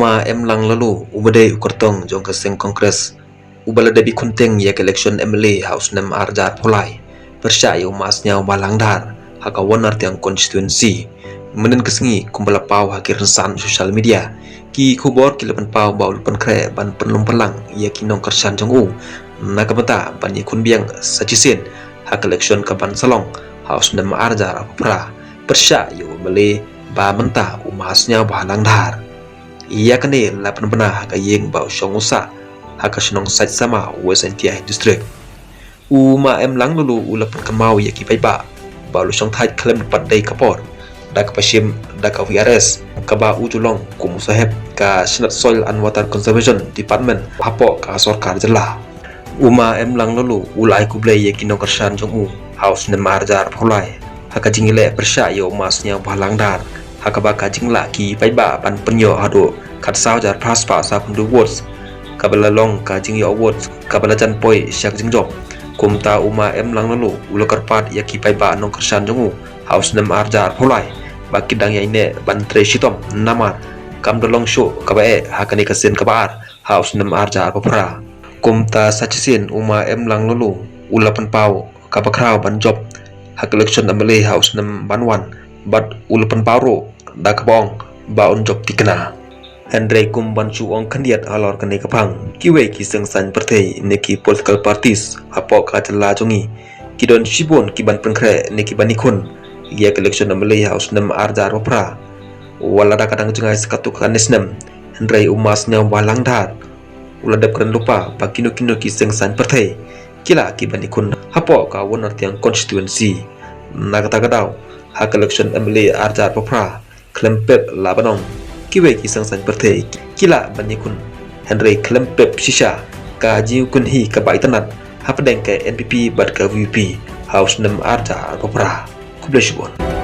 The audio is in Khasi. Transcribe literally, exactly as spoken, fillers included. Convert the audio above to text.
Ma Emlang Laloo, uba dei u kyrtong jong ka seng Congress, uba la dep ïakhun teng ïa ka election M L A ha u snem ar hajar arphew lai, pyrshah ïa u Ma Sniawbhalang Dhar ha ka Wanartiang constituency. Mynhynnin ka sngi, kumba la paw ha ki rynsan social media, ki khubor ki la pynpaw ba u la pynkhreh ban pynlong pynlang ïa ki nongkyrshan jong u na ka bynta ban ïakhun biang sa shisien ha ka election kaban sa long ha u snem ar hajar arphew phra, pyrshah ïa u M L A ba mynta, u Ma Sniawbhalang Dhar. Ïa kane la pynbna ha ka ïing ba u shong u sah ha ka shnong Saitsama, West Jaintia District. U Ma Emlang Laloo u la pynkynmaw ïa ki paidbah ba u la shongthait khlem da pat dei ka por da kaba shim da ka V R S, kaba u ju long kum u sahep ka Shnat Soil and Water Conservation Department hapoh ka sorkar jylla. U Ma Emlang Laloo u la ai khublei ïa ki nongkyrshan jong u ha u snem ar hajar arphew lai ha ka jingïaleh pyrshah ïa u Ma Sniawbhalang Dhar, ha kaba ka jinglah ki paidbah ban pynïoh haduh khatsaw hajar phra spah sawphew hynriew votes, kaba la long ka jingïoh votes kaba la jan poi sha ka jingjop. Kumta u Ma Emlang Laloo u la kyrpad ïa ki paidbah nongkyrshan jong u ha u snem ar hajar arphew lai ba ki dang ïaineh ban trei shitom, namar kam da long shuh kaba eh ha kane ka sien kaba ar ha u snem ar hajar arphew phra. Kumta sa shisien u Ma Emlang Laloo u la pynpaw kaba khraw ban jop ha ka election M L A ha u snem ban wan, bad u la pynpaw ruh da kaba ong ba un jop thikna. Hynrei kum ban shu ong khyndiat halor kane ka phang, kiwei ki seng saiñ pyrthei ne ki political parties hapoh ka jylla jong ngi ki don shibun ki ban pynkhreh ne ki ban ïakhun ïa ka election M L A ha u snem ar hajar arphew phra. Wat la da ka dang jngai sa katto katne snem, hynrei u Ma Sniawbhalang Dhar u la dep kren lypa ba kino kino ki seng saiñ pyrthei ki lah ki ban ïakhun hapoh ka Wanartiang constituency. Na kata ka daw, ha ka election M L A ar hajar arphew phra, khlem pep la ban ong kiwei ki seng saiñ pyrthei ki lah ban ïakhun, hynrei khlem pep shisha ka jingïakhun hi kaba itynnad hapdeng ka N P P bad ka V P ha u snem ar hajar arphew phra. Khublei shibun.